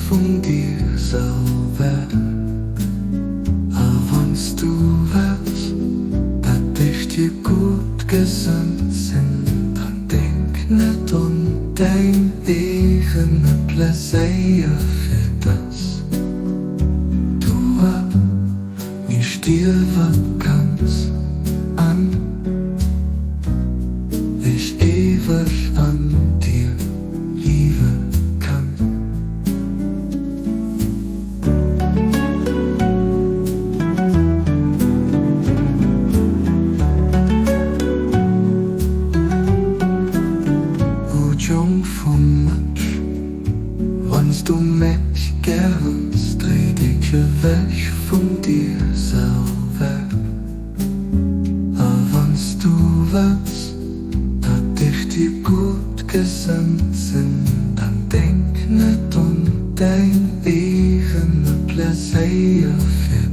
vun dir selwer. A wanns du wëlls, dat ech dir gutt gesënnt sinn, dann denk net un däin eegene Pleséier, fir dass du ab mir stierwe kanns an ech éiweg an dir liewe kann. O Jongfro Mënsch, wann s du mech gär hues, dréi dech ewech vun dir selwer. A wann s du wëlls, datt ech dir gutt gesënnt sinn, dann denk net un däin eegene Pleséier, fir.